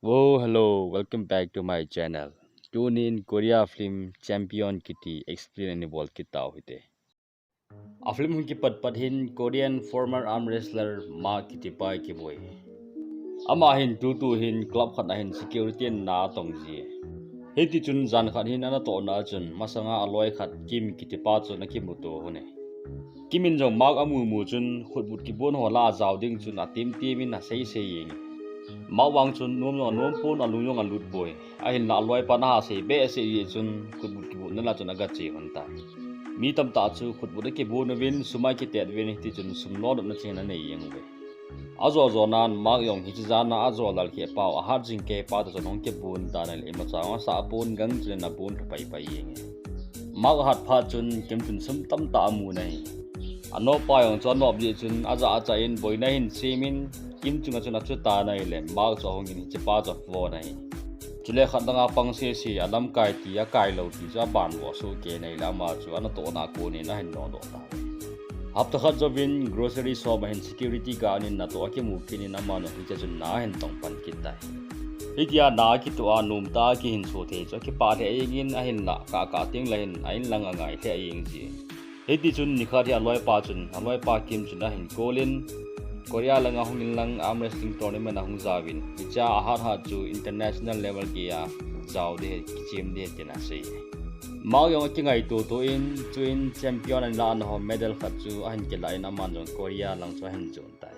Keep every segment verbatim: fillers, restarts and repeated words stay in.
Oh, hello, welcome back to my channel. Tunin Korea film Champion kiti explain ani bol kit tau hite. A film hung kipat pat hin Korean former arm wrestler Mark kiti pa kimu e. Ama hin tutu hin club khat a hin security in ana tong ji e. Hiti chun jan khat hin ana tohna chun masanga a loi khat Kim kiti pa chun akimuto u hon e. Kim in jong Mark amu mu chun khutbut kibon ho la ajao ding chun atim tim in asei sei jeng e. Mark vang chun nom jong anom pon, alung jong alut poi. Ahinla a loi pa na ha sei be sei ji chun khutbut kibon na la chun aga che hon tai. Mi tamtah chu khutbut akibon uvin sum akitet uvin hiti chun sum lolutna cheng anei jeng uve. Ajo jo nan Mark jong hiche jan a ajo lal khe pau ahat jing kei pa toh chun hung kibon tan ahile imacha jong asah pon, gang chun abon lha pai pai jeng e. Mark ahat phat chun Kim chun sum tamtah amun ahi. Anopa jong chu anop jeh chun aja acha in boina ahin sem in Kim chunga chun achu tan ahile Mark chu ahung in hiche pa chu aphone ahi. Chule khat dang a pang sese, alamkai ti, akai lou ti chu aban vo soh kei in ahile ama chu anatohna a kon in ahin nodoh tai. Hapta khat jouvin grocery shop a hin security guard in natoh akimu kit in aman jong hiche chun na ahin tong pan kit tai. Hitia na akitoh a nomtah a kihinso thei chu akipah lheh jeng in ahinla kah kah teng le hin a in lang angai lheh jeng ji. Hiti chun nikhat hi aloipa chun, aloipa Kim chun ahin call in, Korea langa hung in lang arm wrestling tournament ahung jaovin, hichea ahat hat chu international level geiya jao ding ahi, kichem ding ahi tin asei. Mark jong akingaito to in, chuin champion ana lahna ho medal khat chu ahin kilah in aman jong Korea lang chu ahin jon tai.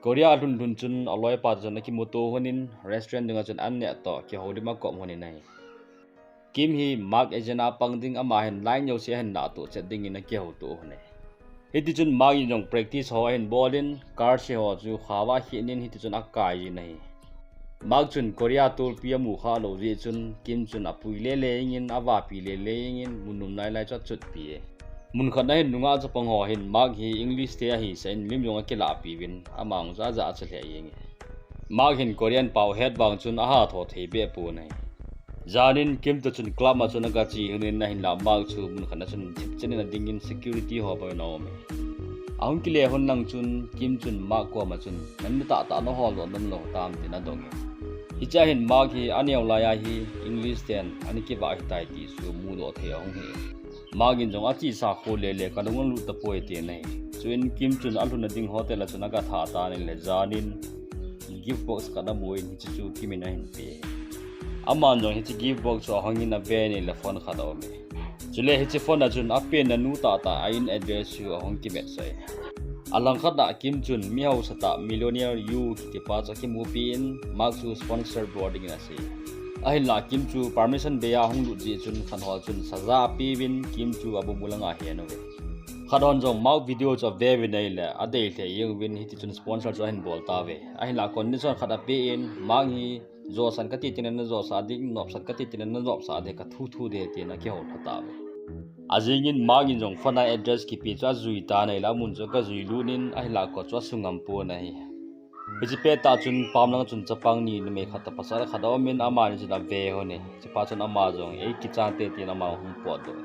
Korea alhun lhun chun aloipa toh chun akimuto hon in restaurant dunga chun an neh toh kihoulim akop hon in ahi. Kim hi Mark agent a pang ding, ama hin line jouse ahin lahtoh chet dingin akihouto hon e. Hiti chun Mark in jong practice ho ahin bol in, car se ho chu khava khen in hiti chun akai jin ahi. Mark chun Korea tolpi amu kha lou jeh chun Kim chun apui lele jeng in, avapi lele jeng in, mun nom lai lai chu achutpi e. Mun khat na hin nungah chapang ho hin Mark hi English te ahisah in lim jong akilahpi uvin, ama jong chu aja acha lheh jeng e. Mark hin Korean pao het vang chun ahatho thei beh pon ahi. Jan in Kim toh chun club a chun aga che hon in ahinla Mark chu mun khat na chun thipchen in ading in security ho bang in aum e. Ahung kile hon lang chun Kim chun Mark koma chun, nanu tahtah nahol doh nom lou tam tin adong e. Hichea hin Mark hi aneo lai a hi English ten ana kivah ahitai ti chu mudoh thei ahung hi. Mark in jong achesa kho lele, kalung alut tapoi atin ahi. Chuin Kim chun alhunna ding hotel a chun aga tha tan ahile jan in gift box khat amu in hiche chu Kim in ahin pe. Aman jong hiche gift box chu ahong in ave in ahile phone khat aum e. Chule hiche phone a chun apenna nu tahtah a in address chu ahung kimetsah e. Alangkhat a Kim chun mihaosatah millionaire Yoo kiti pa chu akimupi in Mark chu sponsor bol dingin asei. Ahinla Kim chu permission bei a ahung lut jeh chun khat ho chun saja apeuvin Kim chu abumu langa ahen uve. Khat hon jong Mark video chu aveuvin ahile adei lheh jeng uvin hiti chun sponsor chu ahin bol tauve. Ahinla condition khat ape in Mark hi josan kati teng le najosah ding, nopsan kati teng le nanopsah ding, kathuthu ding tin akihoulim tauve. Ajing in Mark in jong phone a address kipe chu ajui tan ahile amun chu aga jui lut in ahinla koi chu asu ngam pon ahi. Hiche pettah chun pamlang chun chapang ni numei khat toh pasal khat aum in amani chun ave hon e. Hichepa chun ama jong eikichat te tin ama hung potdoh e.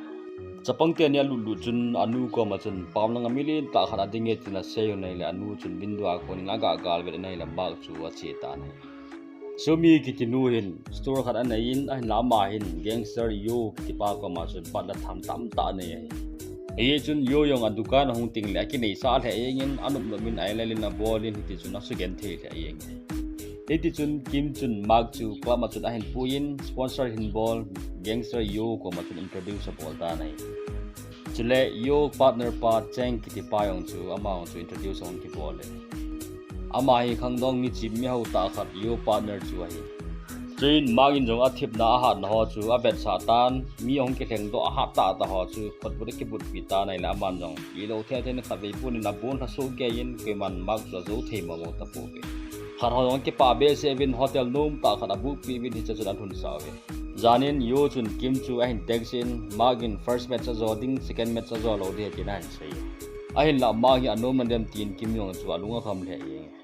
Chapang teni alut lut chun anu koma chun pamlang a milen tah khat ading e tin asei hon ahile anu chun window a kon in aga galvet in ahile Mark chu ache tan ahi. Sumi kiti nu hin store khat anei in ahinla ama hin gangster Yoo kiti pa koma chun batla tham tamtah anei ahi. Hijeh chun Yoo jong adukan ahung teng le akineisah lheh jeng in anop nop in ailel in abol in hiti chun asugenthei lheh jeng e. Hiti chun Kim chun Mark chu club a chun ahin pui in sponsor hin bol gangster Yoo koma chun introduce abol tan ahi. Chule Yoo partner pa Chang kiti pa jong chu ama jong chu introduce ahung kibol e. Ama hi khangdong michim mihao tah khat Yoo partner chu ahi. Chuin Mark in jong athipna ahatna ho chu avetsah tan, mi ahung kilhengdoh ahat tahtah ho chu khutbut akibutpi tan ahile aman jong ilou thei thei in khatvei pon in abon lha soh kei in koiman Mark chu ajou thei momo tapouve. Khat ho jong akipah behseh uvin hotel nomtah khat abukpi uvin hiche chun alhunsah uve. Jan in Yoo chun Kim chu ahin text in Mark in first match ajo ding, second match ajo lou ding ahi tin ahin sei. Ahinla Mark hi anom nadem tin Kim jong chu alung akham lheh jeng e.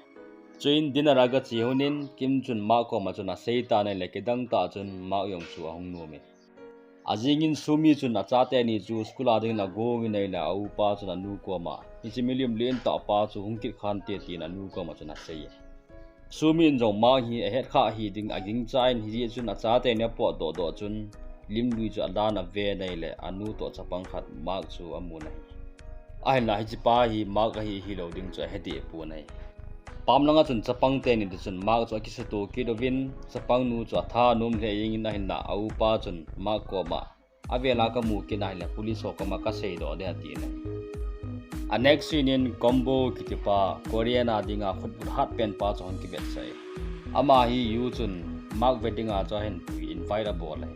Chuin dinner a aga che hon in Kim chun Mark koma chun asei tan ahile kidang tah chun Mark jong chu ahung nom e. Ajing in Sumi chun achate ni chu school a dingin agong in ahile aupa chun anu koma, hiche milim lentah pa chu hung kit khante tin anu koma chun asei e. Sumi in jong Mark hi ahet kha hi ding aging cha in, hijeh chun achate ni apot doh doh chun limlui chu adan ave nai le anu toh chapang khat Mark chu amu nai. Ahinla hichepa hi Mark ahi hilou ding chu ahe deh pon ahi. Pamlanga chun chapang teni chun Mark chu akisuto kit uvin, chapang nu chu atha anom lheh jengin ahinla a upa chun Mark koma, "Avela kamu kit nai le police ho koma kasei doh ding," atin ahi. A next scene in Combo kitipa Korean a dinga khutbut hat pen pa chu ahung kivetsah e. Ama hi Yu chun Mark ve dinga chu ahin pui, invite abol e.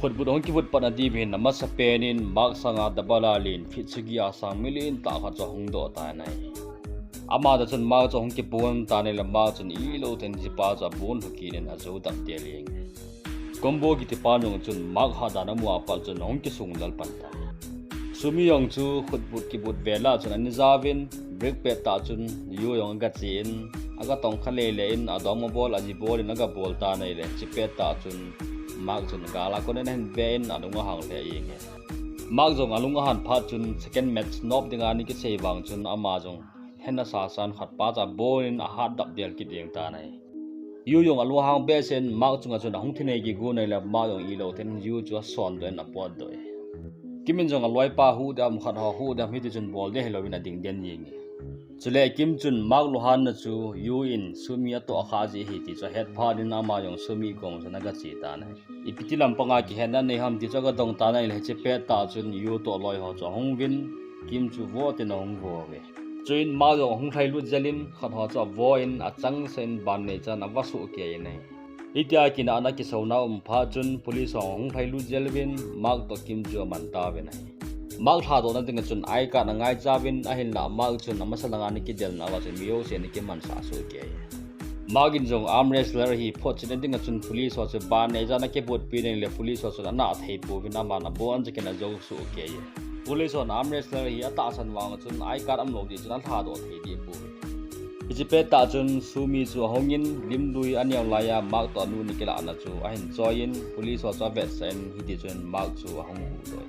Khutbut ahung kivut pat nadiuvin amasapen in Mark sanga double a len feet sagi a sang milen tah khat chu ahung doh tan ahi. Ama toh chun Mark chu ahung kibon tan ahile Mark chun ilou ten hichepa chu abon lhu kit in ajou dap del jeng e. Combo kitipa jong chun Mark hat dan amu a pat chun ahung kisung lel pan tai. Sumi jong chu khutbut kibut vel a chun ana jaovin, break pet tah chun Yu jong agache in, agatong kha lele in, adom abol, aji bol in agabol tan ahile, hiche pet tah chun Mark chun gal a kon in ahin ve in alung ahang lheh jeng e. Mark jong alung ahan phat chun second match nop dinga ana kisei vang chun ama jong hena sasan khat pa chu abon in ahat dap del kit jeng tan ahi. Yu jong alung ahang behseh in Mark chunga chun ahung thi nei kigo nai le Mark jong ilou ten Yu chu asondoh in apotdoh e. Kim in jong aloipa huhdiam khat ho huhdiam hiti chun bol ding hilou in ading den jeng e. Chule Kim chun Mark lunghanna chu Yu in Sumi atoh kha jeh ahi ti chu ahet phat in ama jong Sumi koma chun agache tan ahi. Ipi ti lampanga kihetna nei ham ti chu agadong tan ahile hiche pet tah chun Yu toh aloi ho chu ahung uvin, Kim chu vo tin ahung vo uve. Chuin Mark jong ahung lhailut jel in khat ho chu avo in achangseh in ban neichan ava soh kei in ahi. Hitia kinahna kisouna um phat chun police ho ahung lhailut jel uvin Mark toh Kim chu aman tauvin ahi. Mark lhadohna dinga chun I card angaicha uvin ahinla Mark chun amasa langa ana kidelna uva chun mi jouse ana kimansah soh kei. Mark in jong arm wrestler hi photchetna dinga chun police ho chu ban neichan akibutpi in ahile police ho chun ana thei pouvin aman abon jeh in ajou soh kei e. Police hon arm wrestler hi atahsan vang chun I card umlou jeh chun alhadoh thei deh pouve. Hiche pet tah chun Sumi chu ahung in limlui aneo laiya Mark toh anu ana kilahna chu ahin choi in police ho chu avetsah in hiti chun Mark chu ahung huhdoh e.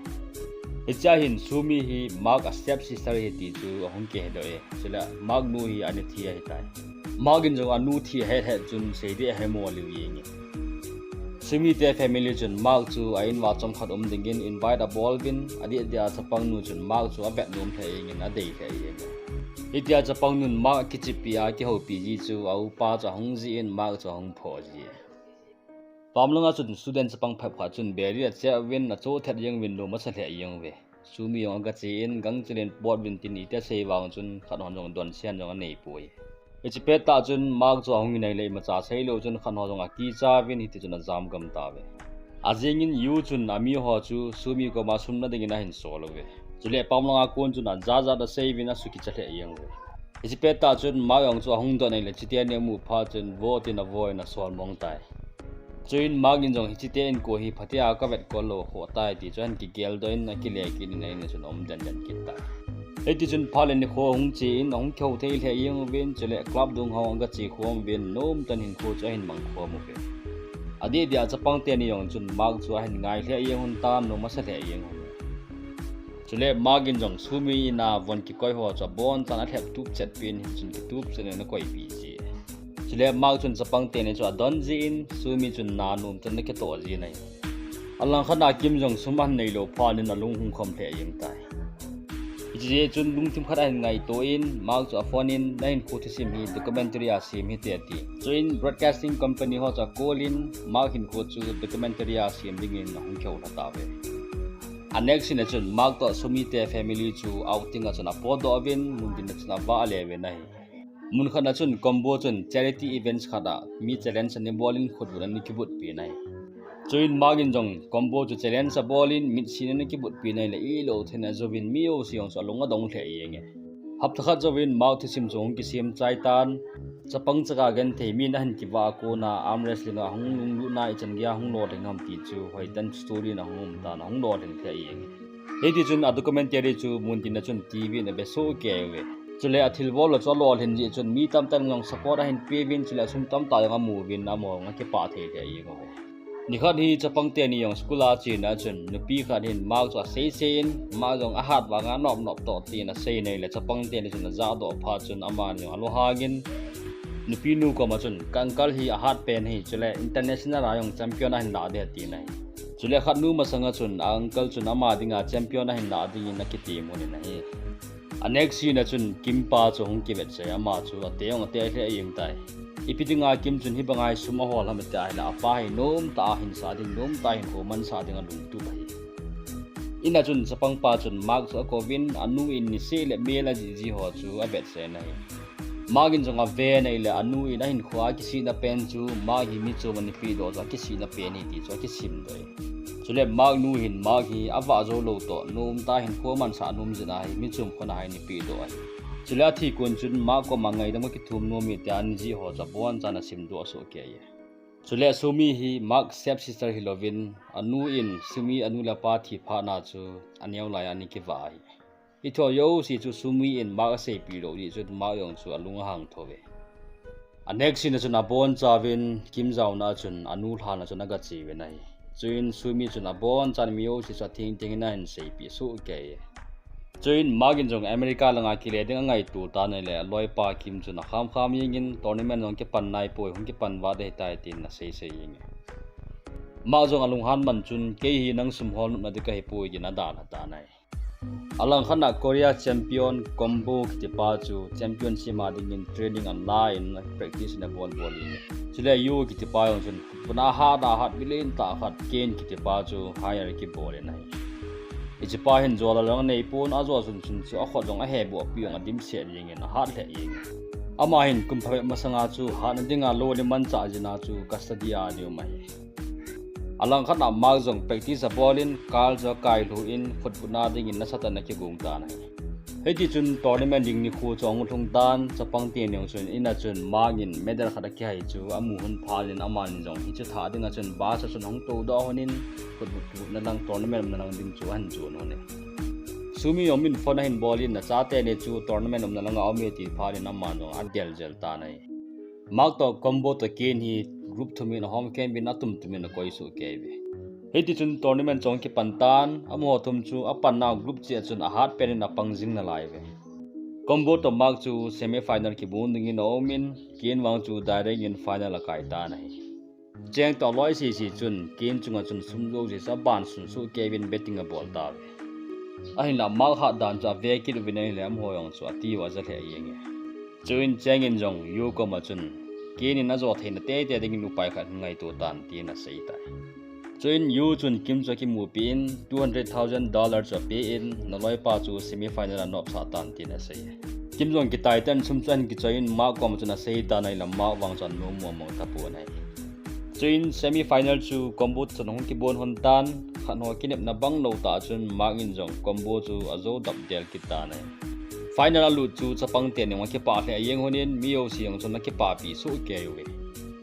Hichea hin Sumi hi Mark a step sister ahi ti chu ahung kihedoh e. Chule Mark nu hi ana thi ahitai. Mark in jong anu thi ahet het chun seiding ahemo lheh jeng e. Sumi te family chun Mark chu a in uva chomkhat um dingin invite abol uvin, adeh deh a chapang nu chun Mark chu avet nom lheh jengin adei lheh jeng e. Hitia chapang nun Mark akichepi a akihoupi ji chu a upa chu ahung jih in Mark chu ahung phoh ji e. Pamlanga chun student chapang phep khat chun beer in achep uvin acho thet jeng uvin lom asa lheh jeng uve. Sumi jong agache in gangchel in pot uvin tin iti asei vang chun khat hon jong donsen jong anei poi. Hiche pet tah chun Mark chu ahung in ahile imacha seilou chun khat ho jong akicha uvin hiti chun ajam gam tauve. Ajing in Yu chun amiho chu Sumi koma sum na dingin ahin sol uve. Chule pamlanga kon chun ajat jat asei uvin asukicha lheh jeng uve. Hiche pet tah chun Mark jong chu ahung doh in ahile chuteni amu phat chun vo tin avo in asol mong tai. Chuin Mark in jong hiche te inko hi phatea kavet kol lou khoh tai ti chu ahin kigeldoh in akile kit in a in a chun aum den den kit tai. Hiti chun phat le nikho ahung che in ahung kihou thei lheh jeng uvin chule club dung ho agache khom uvin nomtah in hinkho chu ahin mang khom uve. Adeh deh a chapang teni jong chun Mark chu ahin ngai lheh jeng un tan nom asa lheh jeng un. Chule Mark in jong Sumi in a von kikoi ho chu abonchan alhep tup chet peh in hichun kitup chet in akoipi ji. Chule Mark chun chapang teni chu adon jin Sumi chun na nom chun ana kitoh jin ahi. Alangkhat a Kim jong sum ahin neilou phat in alung hung khom lheh jeng tai. Hiche jeh chun lungthim khat ahin ngaito in Mark chu aphone in nahinkho thusim hi documentary a sem hite ati. Chuin broadcasting company ho chu acall in Mark hinkho chu documentary a sem dingin ahung kihou lha tauve. A next scene a chun Mark toh Sumi te family chu outing a chun apotdoh uvin mun tin a chun avah le uvin ahi. Mun khat a chun Combo chun charity events khat a mi challenge ana bol in khutbut ana kibutpi in ahi. Chuin Mark in jong Combo chu challenge abol in mitsin ana kibutpi in ahile ilou thei in ajouvin mi jouse jong chu alung adong lheh jeng e. Hapta khat jouvin Mark thusim chu ahung kisem chai tan, chapang chaka genthei min ahin kivah a kona arm wrestling a hung lunglutna ichan geiya hung lolhing ham ti chu hoitah in story in ahung um tan ahung lolhing lheh jeng e. Hiti chun a documentary chu mun tin a chun TV in ave soh kei uve. Chule athilbol chu alolhin jeh chun mi tamtah in jong support ahin peuvin chule asum tamtah jong amu uvin amaho jong akipah thei lheh jeng uve. Nikhat hi chapang teni jong school a chena chun nupi khat hin Mark chu asei sei in Mark jong ahat vanga anop nop toh tin asei in ahile chapang teni chun ajahdoh phat chun amani jong alunghang in Nupi nu koma chun, "Ka uncle hi ahat pen ahi, chule international a jong champion ahin lah ding ahi," ati ahi. Chule khat nu masanga chun, a uncle chun ama dinga champion ahin lah dingin akitem un ahi. A next scene a chun Kim pa chu hung kivetsah e, ama chu ate jong ate lheh jeng tai. Ipi dinga Kim chun hibanga hi sum ahol ham ati ahile, apa hi nomtah a hinsah ding, nomtah a hinkho mansah ding alungtup ahi. In a chun chapang pa chun Mark chu akouvin, anu in niseh le mel ajih jih ho chu avetsah in ahi. Mark in jong aven ahile, anu in ahinkhoa kisihna pen chu Mark hi michom ana pehdoh chu akisihna pen ahi ti chu akisimdoh e. Chule Mark nu hin Mark hi avah jou lou toh, nomtah a hinkho mansah nom jeh a hi michom khon a hi ana pehdoh ahi. Chule athi kon chun Mark koma ngaidam kakithum nom e tia ana jih ho chu abonchan asimdoh soh kei e. Chule Sumi hi Mark step sister hilouvin, anu in Sumi anu le apa thi phat na chu aneo lai a ana kivah ahi. Hithil jouse chu Sumi in Mark aseipeh lou jeh chun Mark jong chu alung ahang tho ve. A next scene a chun abonchauvin Kim jaona a chun anu lhan a chun agache uvin ahi. Chuin Sumi chun abonchan mi jouse chu athengtheng in ahin seipeh soh kei e. Chuin Mark in jong America langa kile ding angaito tan ahile, aloipa Kim chun akhamkham jengin tournament jong kipan naipoi, hung kipan vat ahitai tin aseisei jenge. Mark jong alunghan man chun, "Kei hi nang sum hol nopna ding kahipoi," tin adalha tan ahi. Alangkhat a Korea champion Combo kitipa chu championship a dingin training ala in practice ana bol bol in. Chule Yu kitipa jong chun khutbutna ahat ahat, violent tah khat Ken kitipa chu hire akibol in ahi. Hichepa hin jol jong aneipon, ajo chun chun chu akhut jong aheboh pi jong adimset jengin ahat lheh jenge. Ama hin kum phabep masanga chu hatna dinga lou le manchah jina chu custody a ana um ahi. Alangkhat a Mark jong practice abol in, car chu akailhu in, khutbutna dingin nasatah in akigong tan ahi. Hitichun tournament ding nikho chu ahung lhung tan, chapang teni jong chun in a chun Mark in medal khat akihai chu amu lhon phat in aman jong hiche thah dinga chun bus a chun ahung toudoh lhon in, khutbut, khutbutna lang tournament umna lang ding chu ahin jon lhon e. Sumi jong min phone ahin bol in, nachateni chu tournament umna langa aume ati phat in aman jong adel jel tan ahi. Mark toh Combo toh Ken hi group thum in ahom khen uvin atum tum in akoi soh kei uve. Hitichun tournament chu ahung kipan tan, amaho thum chu apanna group cheh a chun ahat pen in apang jing nalai uve. Combo toh Mark chu semi final kibon dingin aum in, Ken vang chu direct in final akai tan ahi. Cheng toh aloi sese chun Ken chunga chun sum jouse chu aban sun soh kei uvin betting abol tauve. Ahinla Mark hat dan chu ave kit uvin ahile amaho jong chu atiu aja lheh jenge. Chuin Cheng in jong Yu koma chun, "Ken in ajo theina teitei dingin upai khat hin ngaito tan," tin asei tai. Chuin Yu chun Kim chu akimupi in two hundred thousand dollar chu ape in, "Naloipa chu semi final a nopsah tan," tin asei e. Kim jong kitaitan sum chu ahin kichoi in Mark koma chun asei tan ahile Mark vang chu anom mong mong tapon ahi. Chuin semi final chu Combo toh chun ahung kibon lhon tan, khat ho kinepna bang lou tah chun Mark in jong Combo chu ajo dap del kit tan ahi. Final alut chu chapang teni jong akipah lheh jeng lhon in mi jouse jong chun akipapi soh kei uve.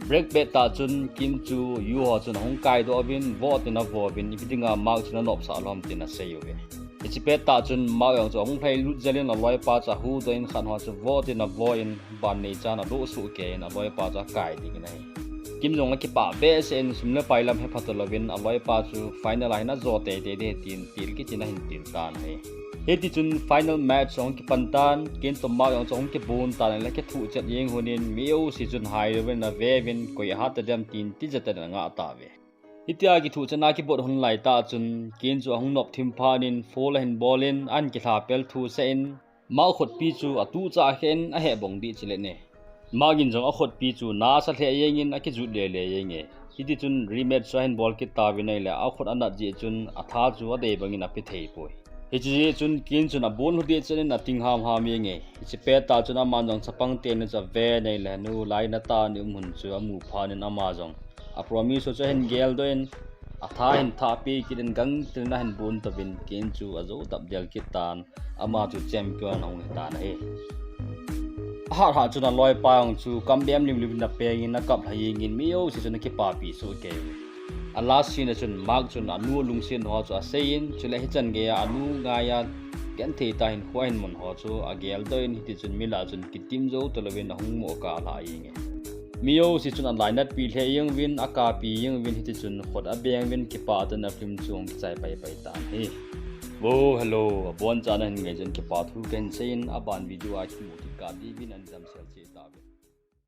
Break pet tah chun Kim chu Yu ho chun ahung kaidoh uvin, voh tin avo uvin, ipi dinga Mark chu nanopsah lou ham tin asei uve. Hiche pet tah chun Mark jong chu ahung lhailut jel in aloipa chu ahuhdoh in khat ho chu voh tin avo in, ban neichan alo soh kei in aloipa chu akai ding in ahi. Kim jong akipah behseh in sum le pai lam hepha talouvin aloipa chu final a hin ajo teitei ding tin til kit in ahin til tan ahi. Hitichun final match ahung kipan tan, Ken toh Mark jong chu ahung kibon tan ahile akithuh chet jeng lhon in mi jouse chun hailouvin aveuvin koi ahat tadem tin tijat in angah tauve. Hitia kithuh chetna kibot lhon laitah chun Ken chu ahung nop thim phat in foul ahin bol in ahin kilha pel thuseh in Mark khutpi chu atuhchah khen aheh bong dih chule ne. Mark in jong akhutpi chu nasa lheh jeng in akijut lele jenge. Hitichun rematch chu ahin bol kit tauvin ahile akhut anat jeh chun atha chu adei bangin ape thei poi. Hiche jeh chun Ken chun abon lhu deh chet in ating hamham jenge. Hiche pettah chun aman jong chapang teni chu aven ahile nu lainat a ana um lhon chu amu phat in ama jong a promise chu ahin geldoh in atha ahin thahpeh kit in gangtah in ahin bon touvin Ken chu ajo dap del kit tan. Ama chu champion ahung hitan ahi. Ahat hat chun aloipa jong chu kam bem limlim in apeng in akap lha jeng in mi jouse chun akipapi soh kei uve. A last scene a chun Mark chun anu alungset ho chu asei in chule hichan geiya anu ngaiya genthei tah in hinkho ahin man ho chu ageldoh in hitichun mi lah chun kitim jou talouvin ahung mo kah lha jenge. Mi jouse chun alainatpi lheh jeng uvin akapi jeng uvin hitichun khut abeng uvin kipah tah in a film chu ahung kichai paipai tan ahi. Oh, hello, aboncha nahin ngai jeh in kipa thu kahin sei in aban video a kimu kit kah diuvin nadamsel cheh tauvin.